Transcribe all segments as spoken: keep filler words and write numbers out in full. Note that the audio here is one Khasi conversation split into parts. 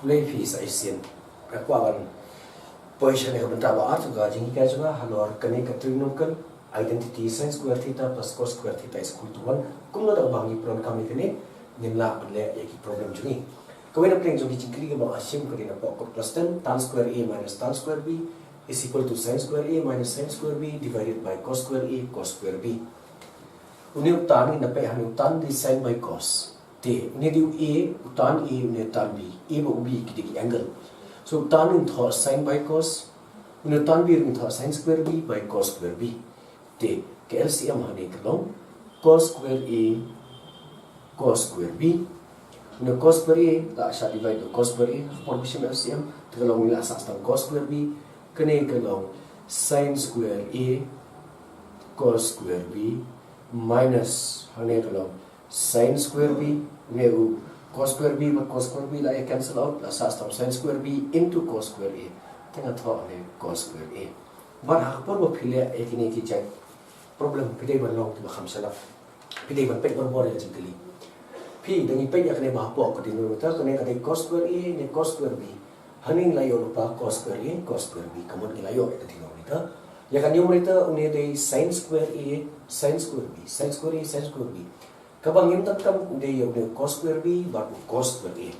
Khublei phi sa shisien. Nga kwah ban poi sha kane ka bynta ba ar jong ka jinghikai jong nga halor kane ka trinomial identity, sin square theta plus cos square theta is equal to one. Kumno da ba ngi pyndonkam ïa kane, ngin lah ban leh ïa ki problem jong ngi. Kawei na pdeng jong ki jingkylli kiba nga shim ka dei napoh kot class ten, tan square A minus tan square B is equal to sin square A minus sin square B divided by cos square A cos square B. Une u tan, ngin da peit hangne u tan dei sin by cos. Te une dei u A, u tan A, une u tan B. A bad u B ki dei ki angle. So u tan ngin thoh sin by cos, une u tan B ngin thoh sin square B by cos square B. Te ka L C M hangne ka long cos square A cos square B. Une cos square A la shah divide da cos square A, ha por ba shim L C M, te ka long, ngi la sah tang cos square B, kane ka long sin square A cos square B minus hangne ka long sin square B, une u cos square B bad cos square B la ïa cancel out, la sah tang sin square B into cos square A. Te nga thoh hangne cos square A. Bad ha ka por ba phi leh ïa kine ki jait problem, phi dei ban long kiba kham shalap. Phi dei ban peit barabor ïa ka jingkylli. Phi, da ngi peit ïa kane ba hapoh ka denominator, kane ka dei cos square A, ne cos square B. Hangne ngi la ïoh lypa cos square A, cos square B. Ka mut ngi la ïoh ïa ka denominator. Ïa ka numerator, une dei sin square A, sin square B, sin square A, sin square B. Kaba ngim donkam u dei ïa une u cos square B bad u cos square A.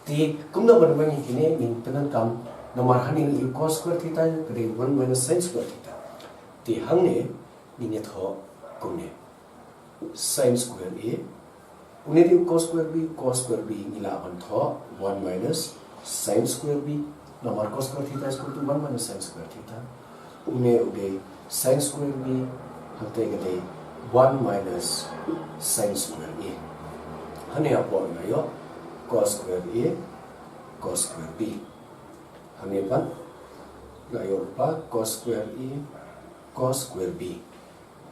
Te kumno ban weng ïa kine, ngin pyndonkam, namar hangne ngi ïoh cos square theta ka dei one minus sin square theta. Te hangne ngin ïathoh kumne. Sin square A, une dei u cos square B, cos square B ngi lah ban thoh one minus sin square B. Namar cos square theta is equal to one minus sin square theta. Une u dei sin square B, hangta ka dei one minus sin square A. Hangne hapoh nga ïoh cos square A cos square B. Hangne pat nga ïoh lypa cos square A cos square B.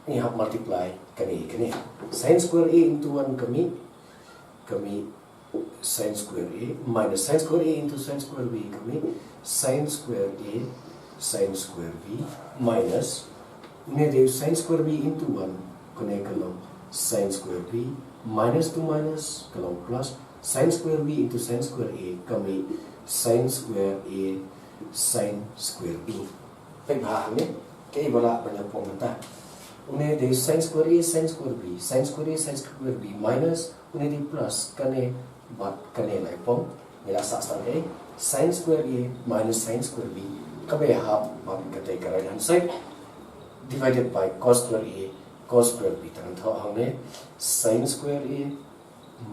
Ngi hap multiply kane kane. Sin square A into one ka mih, ka mih sin square A minus sin square A into sin square B ka mih sin square A sin square B minus, une dei sin square B into one, kane ka long sin square B minus two minus ka long plus sin square B into sin square A ka mih sin square A sin square B. Peit bha hangne, kaei ba lah ban ïapom mynta. Une dei sin square A sin square B, sin square A sin square B minus, une dei plus, kane bad kane la ïapom. Ngi la sah tang kaei, sin square A minus sin square B, kaba ïahap bad katei ka right hand side, divided by cos square A cos square B. Te ngan thoh hangne sin square A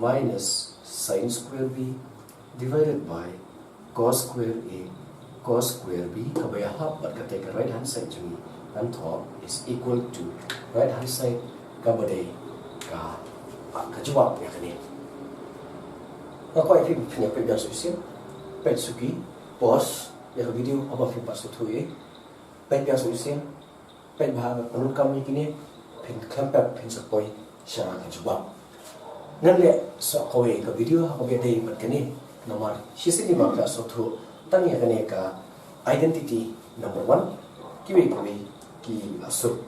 minus sin square B divided by cos square A cos square B, kaba ïahap bad katei ka right hand side jong ngi, ngan thoh is equal to right hand side, kaba dei ka, ka jubab ïa kane. Nga kwah ïa phi phin ïa peit biang shisien, peit suki, pause ïa ka video haba phi pat sngewthuh ïa. Peit biang shisien, peit bha, pyndonkam ïa kine, phin khlem pep phin sa poi sha ka jubab. Ngan leh sa kawei ka video ha kaba ïadei bad kane, namar shisien ba phi la sngewthuh tang ïa kane ka identity number one, kiwei kiwei ki la suk